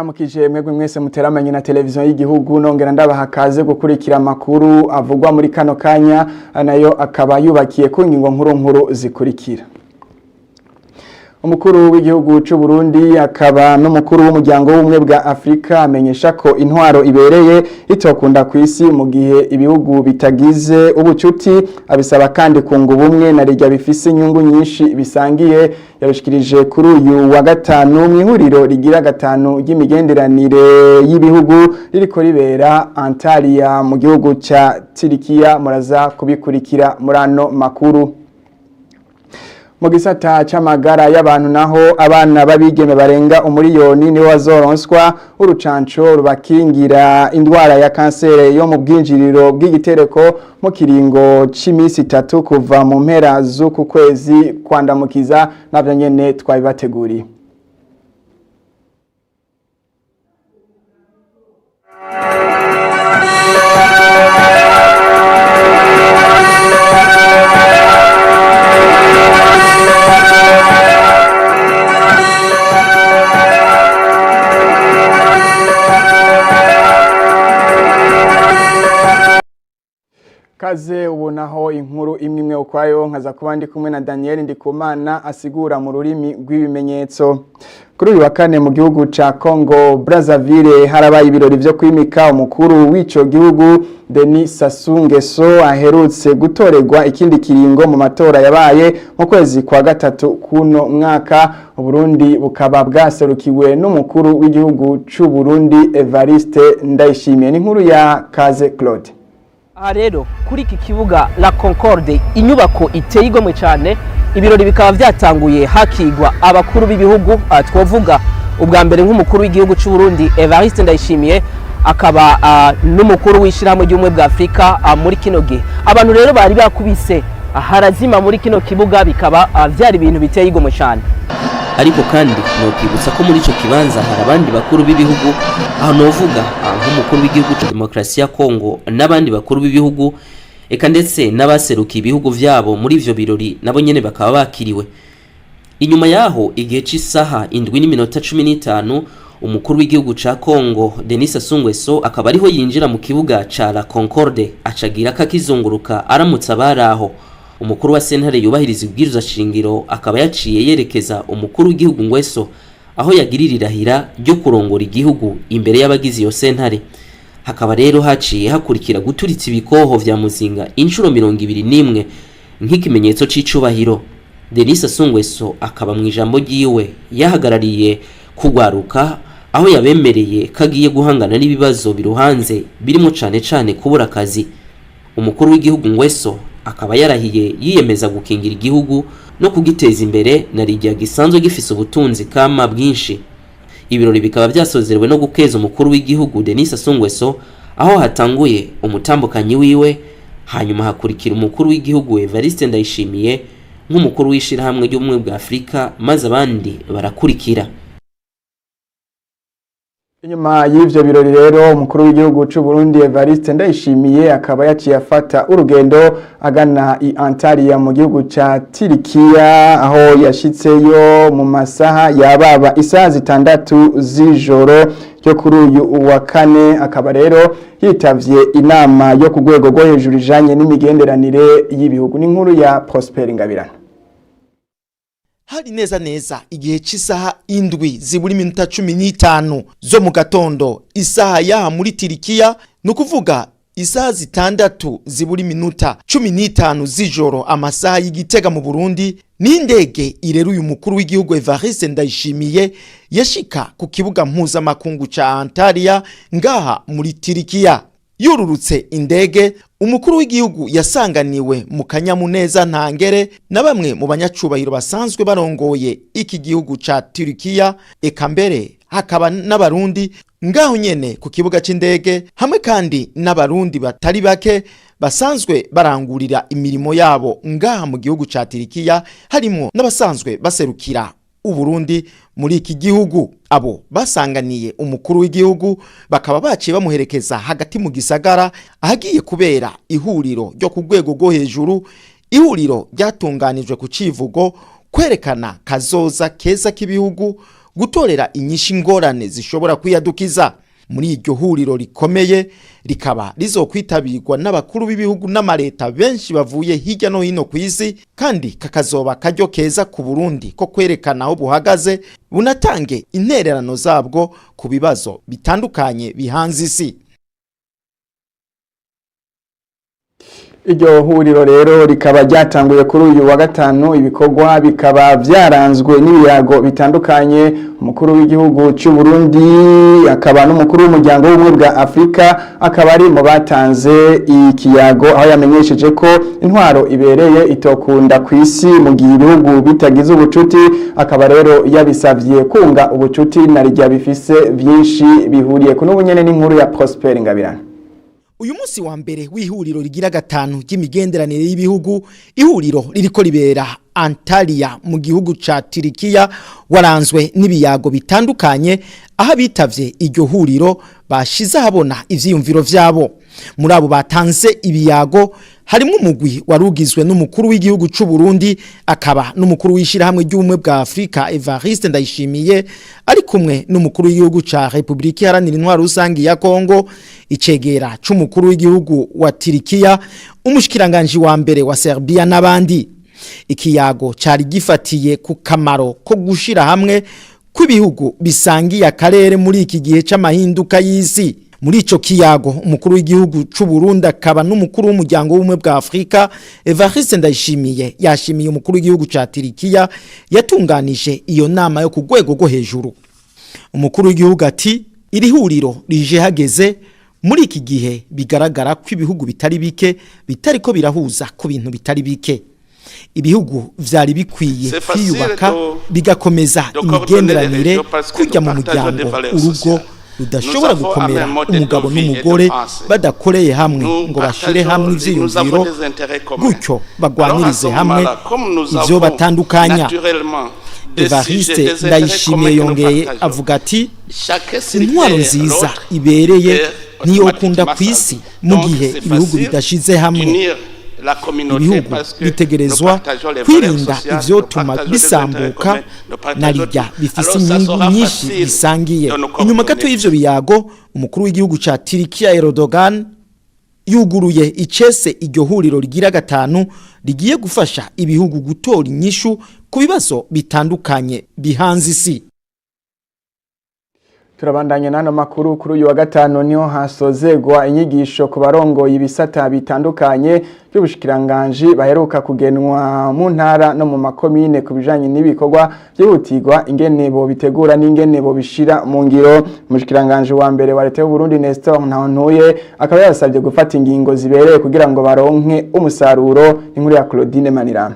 Ndabaramukije mwebwe mwese muteramanye na televiziyo y'igihugu, nongera ndabaha kaze gukurikira amakuru avugwa muri kano kanya, nayo akaba yubakiye ku ngingo nkuru nkuru zikurikira. Umukuru w'igihugu c'u Burundi akaba n'umukuru w'umuryango w'ubumwe bwa Afrika amenyesha ko intwaro ibereye itokunda kw'isi mu gihe ibihugu bitagize ubucuti. Abisaba kandi kunga ubumwe na rirya bifise inyungu nyinshi bisangiye. Yabishikirije kuri uyu wa gatanu mu ihuriro rigira gatanu ry'imigenderanire y'ibihugu ririko ribera Antalya mu gihugu ca Turikiya. Muraza kubikurikira muri ano makuru. Mu gisata c'amagara y'abantu naho, abana b'abigeme barenga 1 miliyoni nibo bazoronswa urucanco rubakingira indwara ya kansere yo mu bwinjiriro bw'igitereko mu kiringo c'imisi 3 kuva mu mpera z'uku kwezi kwandamukiza. Navyo nyene twabibateguriye. Kaze ubonaho inkuru imwe imwe ukwayo, nkaza kuba ndi kumwe na Daniel Ndikumana asigura mu rurimi rw'ibimenyetso. Kuri uyu wa kane mu gihugu ca Congo Brazzaville harabaye ibirori vyo kwimika umukuru w'ico gihugu Denis Sassou Nguesso, aherutse gutorerwa ikindi kiringo mu matora yabaye mu kwezi kwa gatatu kuno mwaka. Burundi bukaba bwaserukiwe n'umukuru w'igihugu c'u Burundi Evariste Ndayishimiye. Ni inkuru ya Kaze Claude. Aha rero kuri iki kibuga La Concorde, inyubako iteye igomwe cyane, ibirori bikaba byatanguye hakigwa abakuru b'ibihugu. Twovuga ubwa mbere nk'umukuru w'igihugu cy'u Burundi Evariste Ndayishimiye, akaba n'umukuru w'ishyirahamwe ry'ubumwe bwa Afurika muri kino gihe. Abantu rero bari bakubise harazima muri kino kibuga, bikaba byari ibintu biteye igomwe cyane. Ariko kandi nokwibutsa ko muri ico kibanza hari abandi bakuru b'ibihugu. Aho novuga nk'umukuru w'igihugu ca Demokarasi ya Kongo n'abandi bakuru b'ibihugu, eka ndetse n'abaserukiye ibihugu vyabo muri ivyo birori nabo nyene bakaba bakiriwe. Inyuma yaho, igihe c'isaha 7:15, umukuru w'igihugu ca Kongo Denis Sassou Nguesso akaba ariho yinjira mu kibuga ca La Concorde, acagira kakizunguruka aramutsa abari aho. Umukuru wa sentare yubahiriza ibwirizwa shingiro akaba yaciye yerekeza umukuru w'igihugu Nguesso aho yagirira irahira ryo kurongora igihugu imbere y'abagize iyo sentare. Hakaba rero haciye hakurikira guturitsa ibikoho vya muzinga inshuro 21 nk'ikimenyetso c'icubahiro. Denis Sassou Nguesso akaba mu ijambo ryiwe yahagarariye kugwaruka, aho yabemereye ko agiye guhangana n'ibibazo biruhanze birimo cane cane kubura akazi. Umukuru w'igihugu Nguesso akaba yarahiye yiyemeza gukingira igihugu no kugiteza imbere na rijya gisanzwe gifise ubutunzi kama bwinshi. Ibirori bikaba byasozerewe no gukeza umukuru w'igihugu Denis Sassou Nguesso, aho hatanguye umutambukanyi wiwe, hanyuma hakurikira umukuru w'igihugu Evariste Ndayishimiye nk'umukuru w'ishirahamwe ry'ubumwe bwa Afurika, maze abandi barakurikira. Inyuma y'ivyo birori rero, umukuru w'igihugu c'u Burundi Evariste Ndayishimiye akaba yaciye afata urugendo agana i Antalya mu gihugu ca Turikiya, aho yashitseyo mu masaha yababa isaha 6 z'ijoro ryo kuri uyu wa kane. Akaba rero yitavye inama yo ku rwego rwo hejuru ijanye n'imigenderanire y'ibihugu. Ni inkuru ya Prosper Ngabirano. Hari neza neza igihe cy'isaha 6:45 zo mu gatondo, isaha yaha muri Tirikiya, ni ukuvuga isaha 6:15 z'ijoro amasaha y'Igitega mu Burundi, n'indege ireruye umukuru w'igihugu Evariste Ndayishimiye yashika ku kibuga mpuzamakungu ca Antalya ngaha muri Tirikiya. Yururutse indege, umukuru w'igihugu yasanganiwe mu kanyamuneza ntangere na bamwe mu banyacubahiro basanzwe barongoye iki gihugu ca Turikiya, eka mbere hakaba n'abarundi ngaho nyene ku kibuga c'indege, hamwe kandi n'abarundi batari bake basanzwe barangurira imirimo yabo ngaha mu gihugu ca Turikiya, harimwo n'abasanzwe baserukira Uburundi muri iki gihugu. Abo basanganiye umukuru w'igihugu bakaba baciye bamuherekeza hagati mu gisagara ahagiye kubera ihuriro ryo ku rwego rwo hejuru, ihuriro ryatunganijwe ku civugo kwerekana kazoza keza k'ibihugu. gutorera inyishu ingorane zishobora kwiyadukiza. Muri iryo huriro rikomeye rikaba rizokwitabirwa n'abakuru b'ibihugu n'amareta benshi bavuye hirya no hino ku isi, kandi kakazoba karyo keza ku Burundi ko kwerekana aho buhagaze, bunatange intererano zabwo ku bibazo bitandukanye bihanze isi. Iryo huriro rero rikaba ryatanguye kuri uyu wa gatanu, ibikorwa bikaba byaranzwe n'ibiyago bitandukanye. Umukuru w'igihugu cy'u Burundi akaba n'umukuru w'umuryango w'ubumwe bwa Afrika akaba ari mu batanze ikiyago, aho yamenyesheje ko intwaro ibereye itokunda ku isi mu gihe ibihugu bitagize ubucuti. Akaba rero yabisavye kunga ubucuti na rijya bifise byinshi bihuriye ku n'ubunyene. N'inkuru ya Prosper Ngabirano. Uyu munsi wa mbere w'ihuriro rigira gatanu ry'imigenderanire y'ibihugu, ihuriro ririko ribera Antalya mu gihugu ca Turikiya, waranzwe n'ibiyago bitandukanye, aho abitavye iryo huriro bashize ahabona ivyiyumviro vyabo. Muri abo batanze ibiyago harimwo umugwi warugizwe n'umukuru w'igihugu c'u Burundi akaba n'umukuru w'ishirahamwe ry'ubumwe bwa Afrika, Evariste Ndayishimiye, ari kumwe n'umukuru w'igihugu ca Republika Iharanira Intwaro Rusangi ya Kongo, icegera c'umukuru w'igihugu wa Turikiya, umushikiranganje wa mbere wa Serbia n'abandi. Ikiyago cari gifatiye ku kamaro ko gushira hamwe kw'ibihugu bisangiye akarere muri iki gihe c'amahinduka y'isi. Muri ico kiyago, umukuru w'igihugu c'u Burundi akaba n'umukuru w'umuryango w'ubumwe bwa Afrika, Evariste Ndayishimiye, yashimiye umukuru w'igihugu ca Turikiya yatunganije iyo nama yo ku rwego rwo hejuru. Umukuru w'igihugu ati: "Iri huriro rije hageze muri iki gihe bigaragara ko ibihugu bitari bike bitariko birahuza ku bintu bitari bike. Ibihugu vyari bikwiye kwiyubaka, bigakomeza imigenderanire kujya mu muryango. Urugo rudashobora gukomera umugabo n'umugore badakoreye hamwe ngo bashire hamwe ivyiyumviro, gutyo bagwanirize hamwe ivyo batandukanya." Evariste Ndayishimiye yongeye avuga ati: "Intwaro nziza ibereye ntiyokunda ku isi mu gihe ibihugu bidashize hamwe. Ibihugu bitegerezwa kwirinda ivyotuma bisambuka, na rirya bifise inyungu nyinshi bisangiye." Inyuma gato y'ivyo biyago, umukuru w'igihugu ca Turikiya Erdogan yuguruye icese iryo huriro rigira gatanu rigiye gufasha ibihugu gutora inyishu ku bibazo bitandukanye bihanze isi. Turabandanya n'ano makuru. Kuri uyu wa gatanu niho hasozegwa inyigisho ku barongoye ibisata bitandukanye by'ubushikiranganji baheruka kugenwa mu ntara no mu makomine ku bijanye n'ibikorwa byihutirwa, ingene bo bitegura n'ingene bo bishira mu ngiro. Umushikiranganji wa mbere wa leta y'u Burundi, Nestor Ntahontuye, akaba yabasabye gufata ingingo zibereye kugira ngo baronke umusaruro. Inkuru ya Claudine Manirama.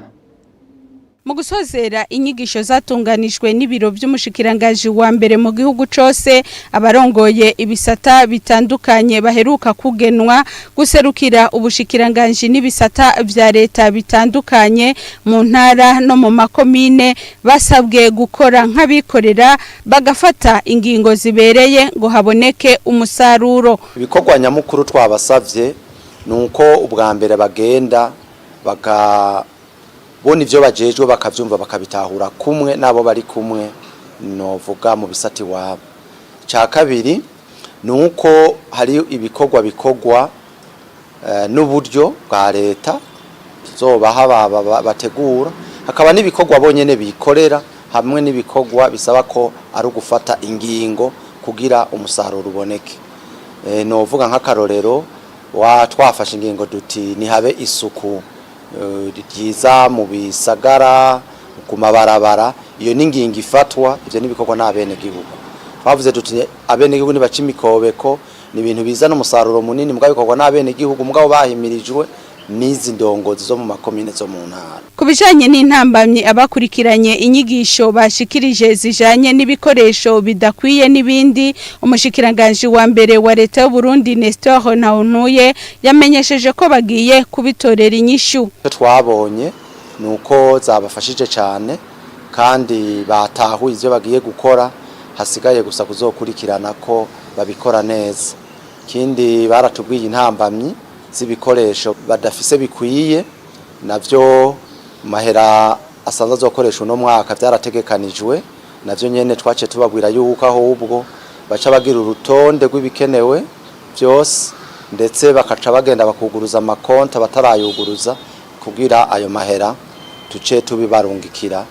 Mu gusozera inyigisho zatunganijwe n'ibiro by'umushikirangaji wa mbere mu gihugu cose, abarongoye ibisata bitandukanye baheruka kugenwa guserukira ubushikiranganji n'ibisata vya leta bitandukanye mu ntara no mu makomine, basabwe gukora nk'abikorera, bagafata ingingo zibereye ngo haboneke umusaruro. Ibikorwa nyamukuru twabasavye ni uko ubwa mbere bagenda baga bona ivyo bajejwe, bakavyumva, bakabitahura kumwe nabo bari kumwe, novuga mu bisati wabo. Ca kabiri ni uko hari ibikorwa bikorwa n'uburyo bwa leta tuzobaha bategura, hakaba n'ibikorwa bonyene bikorera, hamwe n'ibikorwa bisaba ko ari ugufata ingingo kugira umusaruro uboneke. Novuga nk'akarorero wa twafashe ingingo duti nihabe isuku ryiza mu bisagara, ku mabarabara. Iyo ni ingingo ifatwa, ivyo n'ibikorwa n'abenegihugu. Twavuze duti abenegihugu nibaca imikobeko, ni ibintu bizana umusaruro munini, mugabo bikorwa n'abenegihugu, mugabo bahimirijwe n'izi ndongozi zo mu makomine, zo mu ntara. Ku bijanye n'intambamyi abakurikiranye inyigisho bashikirije zijanye n'ibikoresho bidakwiye n'ibindi, umushikiranganji wa mbere wa leta y'u Burundi, Nestor Ntahontuye, yamenyesheje ko bagiye kubitorera inyishu. Icyo twabonye ni uko zabafashije cyane kandi batahuye ivyo bagiye gukora, hasigaye gusa kuzokurikirana ko babikora neza. Ikindi, baratubwiye intambamyi z'ibikoresho badafise bikwiye, navyo mahera asanzwe azokoresha uno mwaka byarategekanijwe. Navyo nyene twace tubabwira yuko ahubwo baca bagira urutonde rw'ibikenewe byose, ndetse bakaca bagenda bakuguruza amakonti abatarayuguruza, kugira ayo mahera tuce tubibarungikira,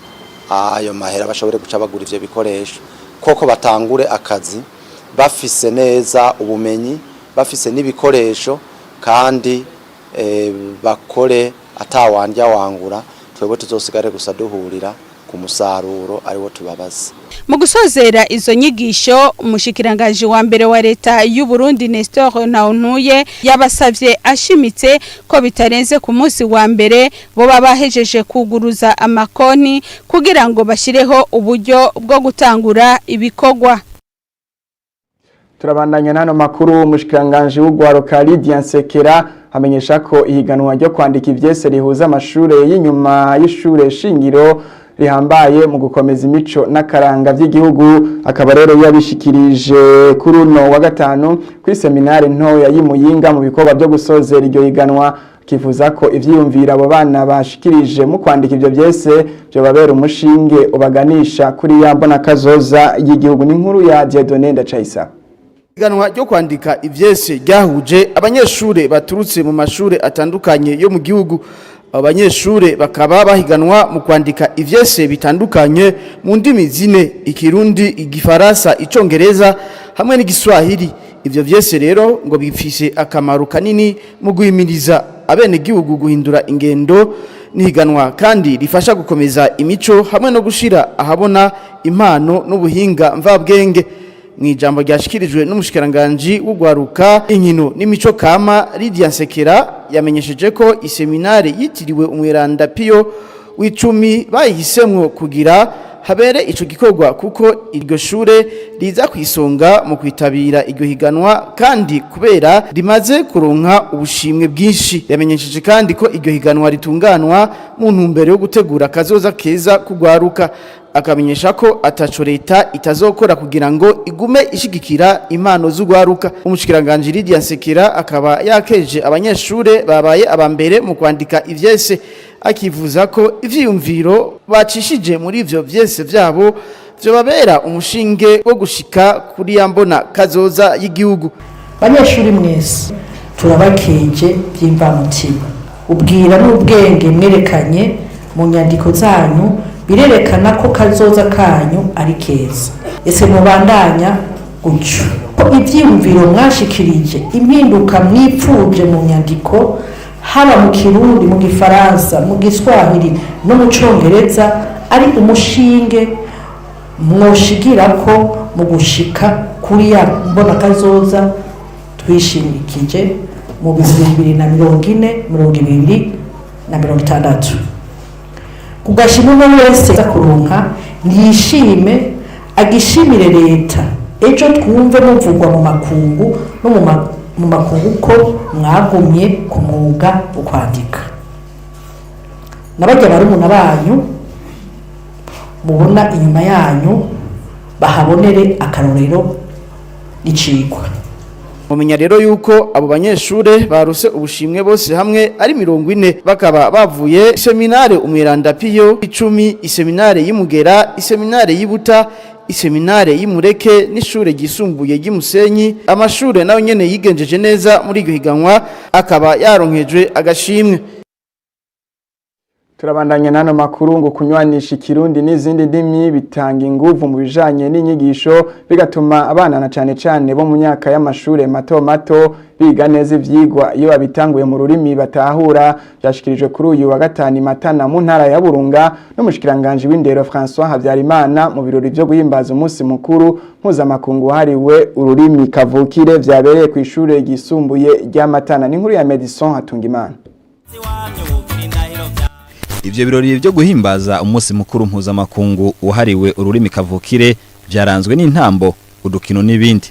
ayo mahera bashobore guca bagura ivyo bikoresho, koko batangure akazi bafise neza ubumenyi, bafise n'ibikoresho, kandi bakore atawandya wangura. Twebwe tuzosigare gusa duhurira ku musaruro ariwo tubabaza. Mu gusozera izo nyigisho, umushikirangaji wa mbere wa leta y'u Burundi Nestor Ntawuntuye yabasavye ashimitse ko bitarenze ku munsi wa mbere bo babahejeje kuguruza amakoni kugira ngo bashireho uburyo bwo gutangura ibikorwa. Turabandanya n'ano makuru. Umushikiranganji w'ugwaruka Lydia Nsekera amenyesha ko ihiganwa ryo kwandika ivyese rihuza amashure y'inyuma y'ishure shingiro rihambaye mu gukomeza imico n'akaranga vy'igihugu. Akaba rero yabishikirije kuri uno wa gatanu kuri seminari ntoya y'Imuyinga mu bikorwa byo gusozera iryo higanwa, kivuza ko ivyiyumvira abo bana bashikirije mu kwandika ivyo vyese byobabera umushinge ubaganisha kuri ya mbona kazoza y'igihugu. N'inkuru ya Dieudonné Ndacayisaba. Iganwa ryo kwandika ivyese ryahuje abanyeshure baturutse mu mashure atandukanye yo mu gihugu. Abo banyeshure bakaba bahiganwa mu kwandika ivyese bitandukanye mu ndimi zine: Ikirundi, Igifaransa, Icongereza hamwe n'Igiswahili. Ivyo vyese rero ngo bifise akamaro kanini mu guhimiriza abenegihugu guhindura ingendo. Nihiganwa kandi rifasha gukomeza imico hamwe no gushira ahabona impano n'ubuhinga mvabwenge. Mu ijambo ryashikirijwe n'umushikiranganji w'ugwaruka, inkino n'imico kama, Lydia Nsekera, yamenyesheje ko iseminari yitiriwe umweranda Pio w'icumi bayihisemwo kugira habere ico gikorwa kuko iryo shure riza kwisonga mu kwitabira iryo higanwa, kandi kubera rimaze kuronka ubushimwe bwinshi. Yamenyesheje kandi ko iryo higanwa ritunganwa mu ntumbero yo gutegura akazoza keza kugwaruka, akamenyesha ko ataco leta itazokora kugira ngo igume ishigikira impano z'ugwaruka. Umushikiranganji Lydia Nsekera akaba yakeje abanyeshure babaye abambere mu kwandika ivyese, akivuza ko ivyiyumviro bacishije muri ivyo vyese vyabo vyobabera umushinge wo gushika kuri ya mbona kazoza y'igihugu. Banyeshuri mwese, turabakeje by'imvamutima. Ubwira n'ubwenge mwerekanye mu nyandiko zanyu birerekana ko kazoza kanyu ari keza. Ese mubandanya gutyo, ko ibyiyumviro mwashikirije, impinduka mwipfuje mu nyandiko, haba mu Kirundi, mu Gifaransa, mu Giswahili no mu Congereza, ari umushinge mwoshigira ko mu gushika kuri ya mbona kazoza twishimikije mu 2040, 2060. Kugashima umwe wese kuronka ntiyishime, agishimire leta. Ejo twumve muvugwa mu makungu no mu makungu ko mwagumye ku mwuga wo kwandika. N'abajya barumuna banyu mubona inyuma yanyu bahabonere akarorero n'icigwa. Mumenya rero yuko abo banyeshure baruse ubushimwe bose hamwe ari 40, bakaba bavuye seminare umweranda Piyo 10, iseminare y'Imugera, iseminare y'Ibuta, iseminare y'Imureke n'ishure ryisumbuye ry'Imusenyi. Amashure nayo nyene yigenjeje neza muri iryo higanwa akaba yaronkejwe agashimwe. Turabandanya n'ano makuru. Ngo kunywanisha Ikirundi n'izindi ndimi bitanga inguvu mu bijanye n'inyigisho, bigatuma abana na cane cane bo mu myaka y'amashure mato mato biga neza ivyigwa iyo babitanguye mu rurimi batahura. Byashikirijwe kuri uyu wa gatanu i Matana mu ntara ya Burunga n'umushikiranganji w'indero François Habyarimana mu birori vyo guhimbaza umunsi mukuru mpuzamakungu wahariwe ururimi kavukire, vyabereye ku ishure ryisumbuye rya Matana. N'inkuru ya Madison Hatungimana. Ivyo birori byo guhimbaza umunsi mukuru mpuzamakungu wahariwe ururimi kavukire byaranzwe n'intambo, udukino n'ibindi.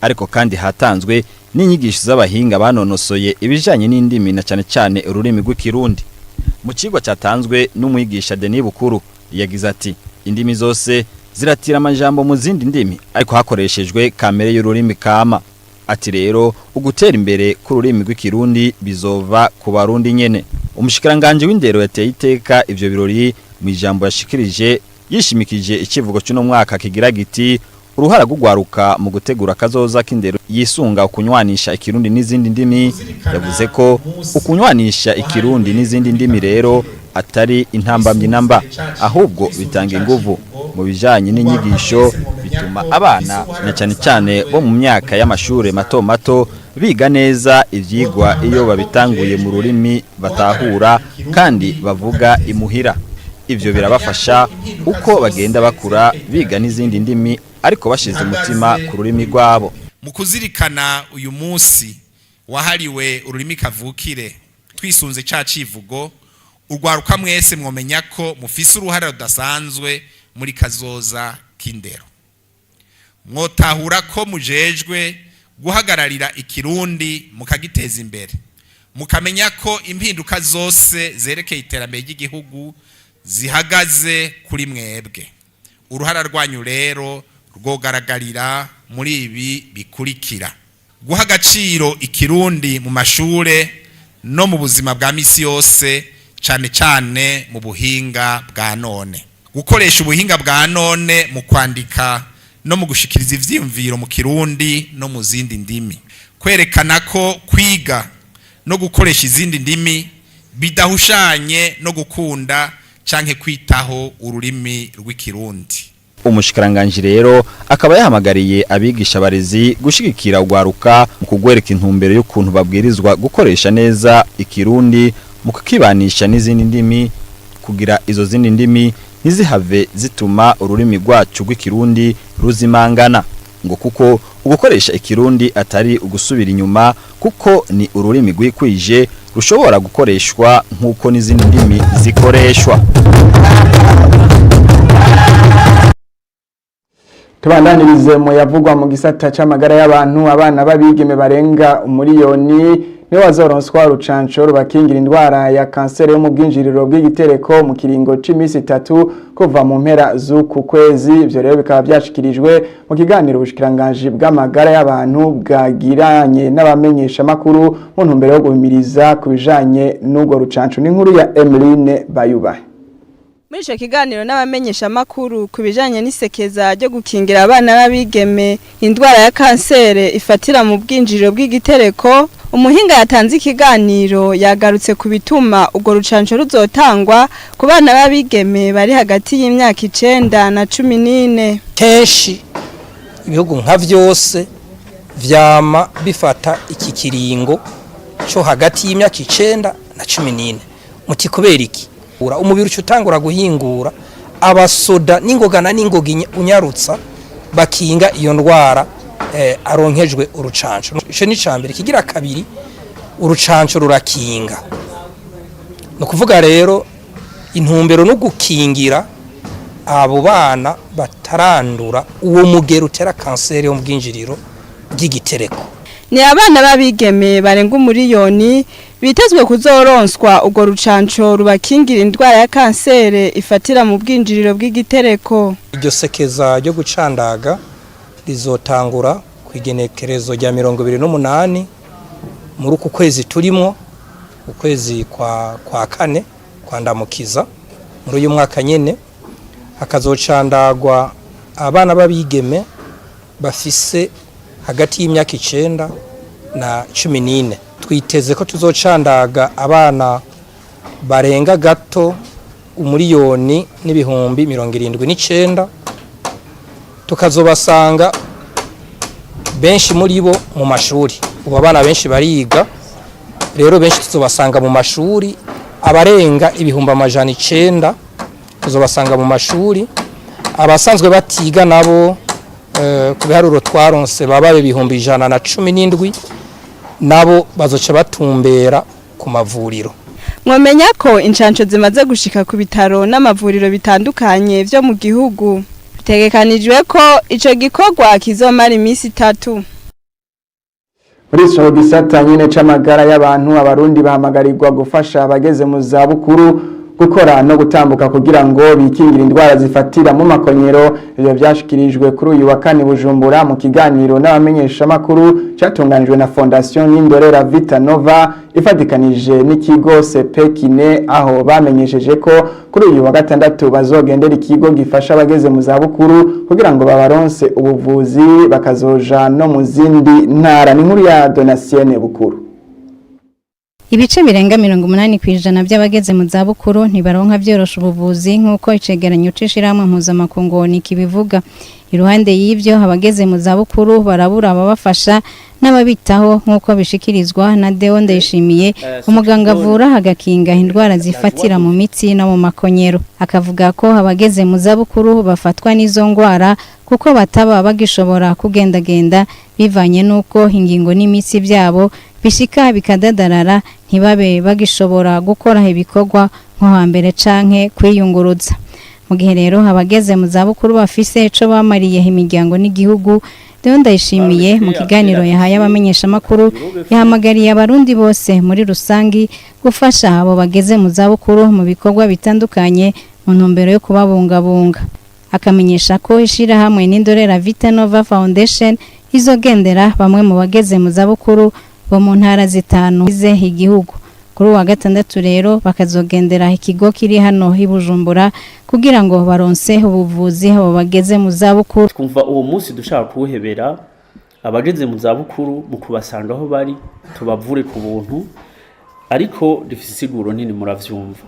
Ariko kandi hatanzwe n'inyigisho z'abahinga banonosoye ibijanye n'indimi na cane cane ururimi rw'Ikirundi. Mu cigwa cyatanzwe n'umwigisha Denis Bukuru yagize ati: "Indimi zose ziratira amajambo mu zindi ndimi, ariko hakoreshejwe kamere y'ururimi kama." Ati rero ugutera imbere k'ururimi rw'Ikirundi bizova ku Barundi nyene. Umushikiranganje w'indero yateye iteka ivyo birori mu ijambo yashikirije, yishimikije ikivugo cy'uno mwaka kigira giti: "Uruhara rw'ugwaruka mu gutegura kazoza k'indero yisunga ukunywanisha Ikirundi n'izindi ndimi." Yavuze ko ukunywanisha Ikirundi n'izindi ndimi rero atari intambamyi namba, ahubwo bitanga inguvu mu bijanye n'inyigisho, bituma abana na cyane cyane bo mu myaka y'amashure mato mato biga neza ivyigwa iyo babitanguye mu rurimi batahura kandi bavuga imuhira. Ivyo birabafasha uko bagenda bakura biga n'izindi ndimi, ariko bashize umutima ku rurimi rwabo. Mu kuzirikana uyu munsi wahariwe ururimi kavukire, twisunze ca civugo, urwaruka mwese mwomenya ko mufise uruhare rudasanzwe muri kazoza k'indero. Mwotahura ko mujejwe guhagararira Ikirundi mukagiteza imbere, mukamenya ko impinduka zose zerekeye iterambere ry'igihugu zihagaze kuri mwebwe. Uruhara rwanyu rero rwogaragarira muri ibi bikurikira: guha agaciro Ikirundi mu mashure no mu buzima bwa misi yose, cyane cyane mu buhinga bwa none, gukoresha ubuhinga bwa none mu kwandika no mu gushikiriza ivyiyumviro mu Kirundi no mu zindi ndimi, kwerekana ko kwiga no gukoresha izindi ndimi bidahushanye no gukunda canke kwitaho ururimi rw'Ikirundi. Umushikiranganje rero akaba yahamagariye abigisha barezi gushigikira ugwaruka mu kugwereka intumbero y'ukuntu babwirizwa gukoresha neza Ikirundi mu kukibanisha n'izindi ndimi, kugira izo zindi ndimi ntizihave zituma ururimi rwacu rw'Ikirundi ruzimangana, ngo kuko ugukoresha Ikirundi atari ugusubira inyuma, kuko ni ururimi rwikwije rushobora gukoreshwa nk'uko n'izindi ndimi zikoreshwa. Tubandanirize mu yavugwa mu gisata c'amagara y'abantu. Abana b'abigeme barenga 1 miliyoni nibo bazoronswa urucanco rubakingira indwara ya kanseri yo mu bwinjiriro bw'igitereko mu kiringo c'imisi 3 kuva mu mpera z'uku kwezi. Ivyo rero bikaba vyashikirijwe mu kiganiro ubushikiranganji bw'amagara y'abantu bwagiranye n'abamenyesha makuru mu ntumbero yo guhimiriza ku bijanye n'urwo rucanco. N'inkuru ya Emeline Bayubahe. Muri ico kiganiro n'abamenyesha makuru ku bijanye n'isekeza ryo gukingira abana b'abigeme indwara ya kansere ifatira mu bwinjiriro bw'igitereko, umuhinga yatanze ikiganiro yagarutse ku bituma urwo rucanco ruzotangwa ku bana b'abigeme bari hagati y'imyaka 9 na 14. Kenshi ibihugu nka vyose vyama bifata iki kiringo co hagati y'imyaka 9 na 14. Muti kubera iki? Umubiri uca utangura guhingura abasoda n'ingoga na n'ingoga unyarutsa bakinga iyo ndwara aronkejwe urucanco. Ico ni icambere. Kigira kabiri, urucanco rurakinga. Ni ukuvuga rero intumbero no gukingira abo bana batarandura uwo mugero utera kanseri yo mu bwinjiriro bw'igitereko. Ni abana b'abigeme barenga 1 miliyoni bitezwe kuzoronswa urwo rucanco rubakingira indwara ya kansere ifatira mu bwinjiriro bw'igitereko. Iryo sekeza ryo gucandaga rizotangura ku igenekerezo rya 28 muri uku kwezi turimo, ukwezi kwa kane kwa Ndamukiza muri uyu mwaka nyene, hakazocandagwa abana b'abigeme bafise hagati y'imyaka 9 na 14. Twiteze ko tuzocandaga abana barenga gato 1,079 000, tukazobasanga benshi muri bo mu mashuri. Ubu abana benshi bariga, rero benshi tuzobasanga mu mashuri, abarenga 900 000 tuzobasanga mu mashuri. Abasanzwe batiga nabo, ku biharuro twaronse, baba 117 000, nabo bazoca batumbera ku mavuriro. Mwomenya ko incanco zimaze gushika ku bitaro n'amavuriro bitandukanye vyo mu gihugu. Bitegekanijwe ko ico gikorwa kizomara imisi 3. Muri ico gisata nyene c'amagara y'abantu, Abarundi bahamagarirwa gufasha abageze mu zabukuru gukora no gutambuka kugira ngo bikingire indwara zifatira mu makonyero. Ivyo vyashikirijwe kuri uyu wa kane Bujumbura mu kiganiro n'abamenyeshamakuru catunganijwe na Fondation Nindorera Vita Nova ifatikanije n'ikigo Sepekine, aho bamenyesheje ko kuri uyu wa gatandatu bazogendera ikigo gifasha abageze mu zabukuru kugira ngo babaronse ubuvuzi, bakazoja no mu zindi ntara. Ni inkuru ya Donatienne Bukuru. Ibice birenga 80% by'abageze mu zabukuru ntibaronka vyorosha ubuvuzi, nk'uko icegeranyo c'ishirahamwe mpuzamakungu kibivuga. Iruhande y'ivyo, abageze mu zabukuru barabura ababafasha n'ababitaho, nk'uko bishikirizwa na Deo Ndayishimiye, umuganga avura agakinga indwara zifatira mu mitsi no mu makonyero. Akavuga ko abageze mu zabukuru bafatwa n'izo ndwara kuko bataba bagishobora kugendagenda, bivanye n'uko ingingo n'imitsi byabo bishika bikadadarara, ntibabe bagishobora gukora ibikorwa nko hambere canke kwiyunguruza. Mu gihe rero abageze mu zabukuru bafise ico bamariye imiryango n'igihugu, Deo Ndayishimiye mu kiganiro yahaye abamenyeshamakuru yahamagariye Abarundi bose muri rusangi gufasha abo bageze mu zabukuru mu bikorwa bitandukanye mu ntumbero yo kubabungabunga. Akamenyesha ko ishirahamwe Nindorera Vita Nova Foundation izogendera bamwe mu bageze mu zabukuru bo mu ntara zitanu zigize igihugu. Kuri uwa gatandatu rero bakazogendera ikigo kiri hano i Bujumbura kugira ngo baronse ubuvuzi abo bageze mu zabukuru. Twumva uwo munsi dushaka kuwuhebera abageze mu zabukuru mu kubasanga aho bari, tubavure ku buntu. Ariko rifise isiguro nini, muravyumva: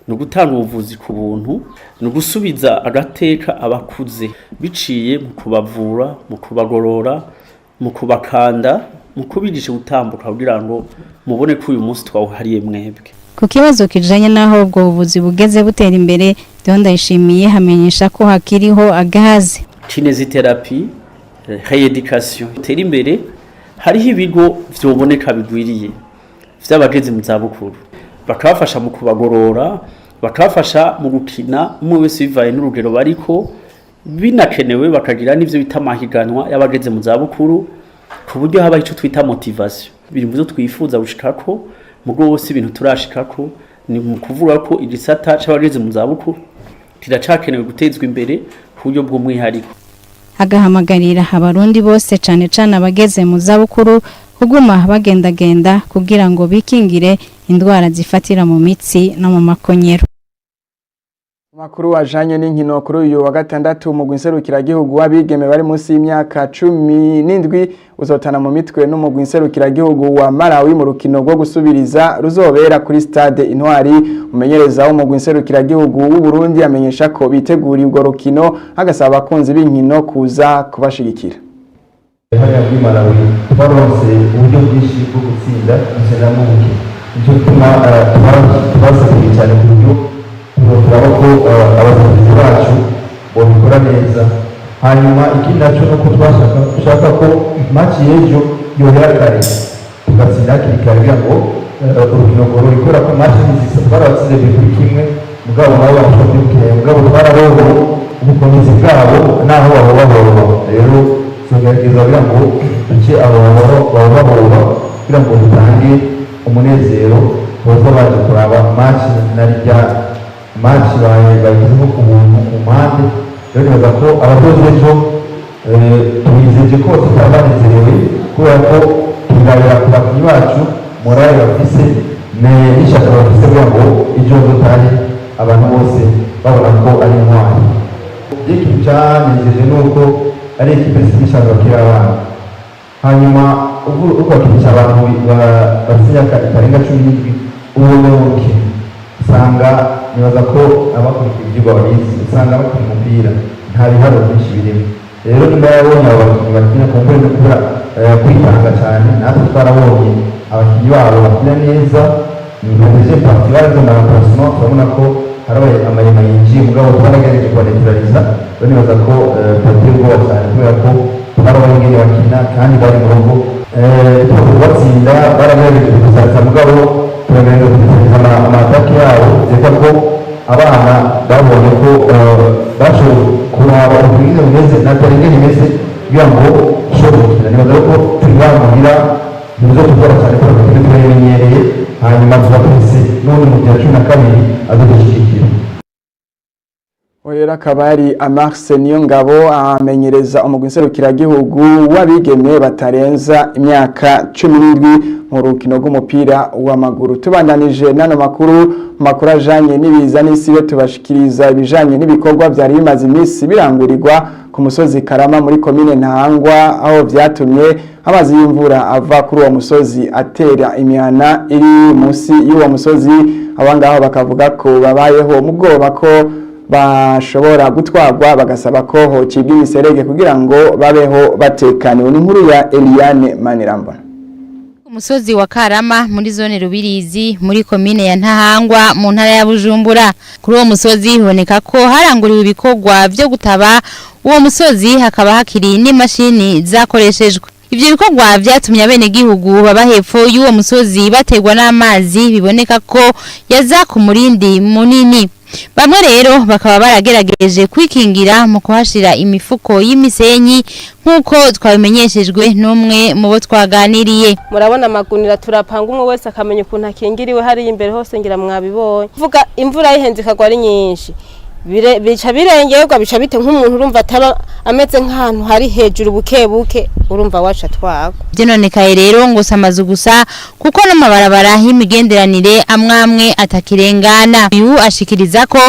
ni ugutanga ubuvuzi ku buntu, ni ugusubiza agateka abakuze biciye mu kubavura, mu kubagorora, mu kubakanda, mu kubigisha gutambuka, kugira ngo mubone ko uyu munsi twawuhariye mwebwe. Ku kibazo kijanye n'aho ubwo buvuzi bugeze butera imbere, Deo Ndayishimiye hamenyesha ko hakiriho agahaze. Kinésithérapie, rééducation itera imbere. Hariho ibigo vyoboneka bigwiriye vy'abageze mu zabukuru, bakabafasha mu kubagorora, bakabafasha mu gukina, umwe wese bivaye n'urugero bariko. Binakenewe bakagira n'ivyo bita amahiganwa y'abageze mu zabukuru, ku buryo haba ico twita motivation. Biri mu byo twifuza gushikako, mugo wose ibintu turashikako ni mu kuvuga ko igisata c'abageze mu zabukuru kiracakenewe gutezwa imbere ku buryo bw'umwihariko. Agahamagarira Abarundi bose, cane cane abageze mu zabukuru, kuguma bagendagenda kugira ngo bikingire indwara zifatira mu mitsi no mu makonyero. Makuru ajanye n'inkino, kuri uyu wa gatandatu umugwi nserukiragihugu w'abigeme bari munsi y'imyaka 17 uzotana mu mitwe n'umugwi nserukiragihugu wa Malawi mu rukino rwo gusubiriza ruzobera kuri stade Intwari. Umumenyereza w'umugwi nserukiragihugu w'u Burundi amenyesha ko biteguriye urwo rukino, agasaba abakunzi b'inkino kuza kubashigikira. Hariya muri Malawi twaronse uburyo bwinshi bwo gutsinda, dutsindamo buke. Nicyo gituma tubasabye cyane ku buryo turaba ko abayobozi bacu babikora neza. Hanyuma ikindi nacyo ni uko twashaka dushaka ko match y'ejo yohera kare, tugatsinda hakiri kare kugira ngo urukino rworohe, kubera ko match ntizisa. Twarabatsinze 2-1, mugabo nabo barashobora kwibukira, mugabo twarabonye ubukomezi bwabo n'aho bahobahova. Rero tugerageza kugira ngo duce abo bahobahova, kugira ngo dutange umunezero baza baje kuraba match na rya match bagizeho ku buntu ku mpande. Rero nibaza ko abadozi ejo tubizeje ko tutaba banezerewe, kubera ko turabira ku bakinnyi bacu morale bafise n'ishyaka bafise kugira ngo ejo dutahe abantu bose babona ko ari intwari. Ikintu cyanejeje ni uko ari ekipe zifite bakiri abana. Hanyuma ubu bakinisha abantu bafite imyaka itarenga 17, ubona umukino usanga, nibaza ko abakurikiye ibyigwa babizi, usanga bakina umupira nta biharuro byinshi birimo. Rero niba yabonye abo bakinnyi bakina kumbure no kubura kwitanga cyane, natwe twarabonye abakinnyi babo bakina neza. Ni deuxième partie baraze na remplacement, turabona ko hari amayema yinjiye, mugabo twaragerageje kubaneutraliza. Rero nibaza ko tubateye ubwoba cyane, kubera ko twarabonye ingene bakina kandi bari mu rugo. Tumaze kubatsinda baragerageje kudusatsa, mugabo turagerageza kudetereza ama attaques yabo. Reka ko abana babonye ko bashoboye kuraba ukuntu bimeze na terrain ingene imeze kugira ngo dushobore gukina. Nibaza ko turi bamuhira. Ntibizotugora cyane kubera ko turi turabimenyereye, hanyuma tuba dufise n'ubundi mu gihe 12 azodushyigikira. Rero akaba ari Amarse Niyongabo amenyereza umugwi nserukiragihugu w'abigeme batarenza imyaka 17 mu rukino rw'umupira w'amaguru. Tubandanije n'ano makuru ajanye n'ibiza n'isibe, tubashikiriza ibijanye n'ibikorwa vyari bimaze iminsi birangurirwa ku musozi Karama muri komine Ntahangwa, aho vyatumye amazi y'imvura ava kuri uwo musozi atera imihana iri munsi y'uwo musozi. Abangaho bakavuga ko babayeho mu bwoba ko bashobora gutwarwa, bagasaba ko hocibwa imiserege kugira ngo babeho batekaniwe. Ni inkuru ya Eliane Manirambona. Umusozi wa Karama muri zone Rubirizi muri komine ya Ntahangwa mu ntara ya Bujumbura. Kuri uwo musozi hiboneka ko haranguriwe ibikorwa byo gutaba uwo musozi, hakaba hakiri n'imashini zakoreshejwe. Ivyo bikorwa vyatumye abenegihugu baba hepfo y'uwo musozi baterwa n'amazi, biboneka ko yaza ku murindi munini. Bamwe rero bakaba baragerageje kwikingira mu kuhashira imifuko y'imisenyi, nk'uko twabimenyeshejwe n'umwe mu bo twaganiriye. Murabona amagunira turapanga, umwe wese akamenya ukuntu akingiriwe hariya imbere hose, ngira mwabibonye. Vuga imvura yihenze ikagwa ari nyinshi, bica birengerwa, bica bite nk'umuntu urumva ataba ameze nk'ahantu hari hejuru buke buke, urumva waca twagwa. Vyononekaye rero ngo si amazu gusa, kuko n'amabarabara y'imigenderanire amwe amwe atakirengana. Uyu ashikiriza ko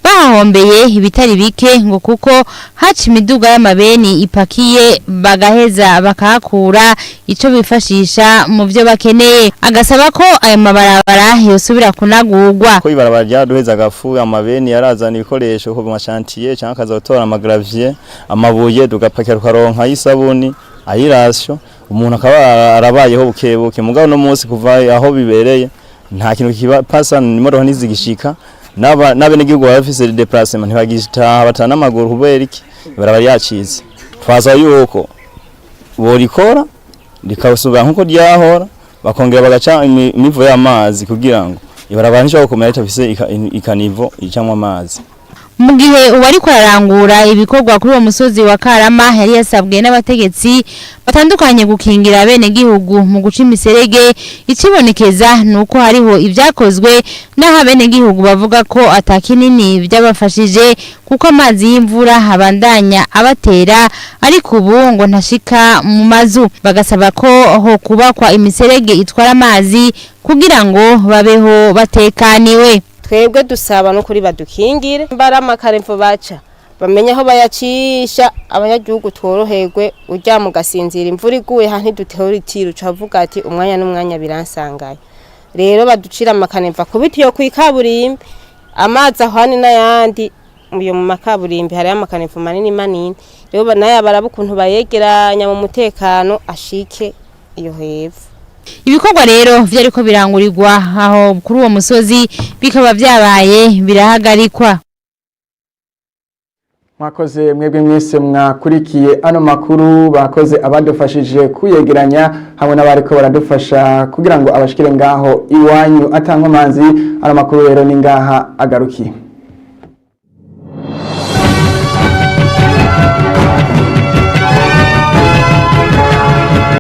bahahombeye ibitari bike, ngo kuko haca imiduga y'amabeni ipakiye, bagaheza bakahakura ico bifashisha mu vyo bakeneye, agasaba ko ayo mabarabara yosubira kunagurwa. Ko ibarabara ryaraduheza agafu, amabeni yarazana ibikoresho ku ma chantier cyangwa akaza gutora ama gravier, amabuye, tugapakira tukaronka ay'isabuni, ay'irasyo, umuntu akaba arabayeho buke buke. Mugabo no munsi kuva aho bibereye nta kintu kibapasa, imodoka ntizigishika, n'abenegihugu baba bafise déplacement ntibagitaha, batana n'amaguru. Kubera iki? Ibarabara ryacitse. Twasaba yuko borikora rikasubira nkuko ryahora, bakongera bagaca imivo y'amazi kugira ngo ibarabara ntishobora gukomera ritafise i caniveau icamwo amazi. Mu gihe uwariko ararangura ibikorwa kuri uwo musozi wa Karama yari yasabwe n'abategetsi batandukanye gukingira abenegihugu mu guca imiserege, ikibonekeza ni uko hariho ibyakozwe, n'aho abenegihugu bavuga ko atakinini byabafashije, kuko amazi y'imvura abandanya abatera, ariko ubu ngo ntashika mu mazu. Bagasaba ko ho kubakwa imiserege itwara amazi kugira ngo babeho batekaniwe. Twebwe dusaba no kuri badukingire mbara amakaremvo baca bamenye aho bayacisha, abanyagihugu tworoherwe. Uryama ugasinzira, imvura iguye ha ntiduteho ritiro, ucavuga ati umwanya n'umwanya biransangaye. Rero baducira amakanemva kubita iyo kwikaburimbi, amazi ahwani n'ayandi iyo mu makaburimbi hariyo amakanemvo manini manini, rero nayo baraba ukuntu bayegeranya mu mutekano ashike iyo hepfo. Ibikorwa rero vyariko birangurirwa aho kuri uwo musozi bikaba vyabaye birahagarikwa. Mwakoze mwebwe mwese mwakurikiye ano makuru, bakoze abadufashije kuyegeranya hamwe n'abariko baradufasha kugira ngo abashikire ngaho iwanyu atankomanzi. Ano makuru rero ni ngaha agarukiye.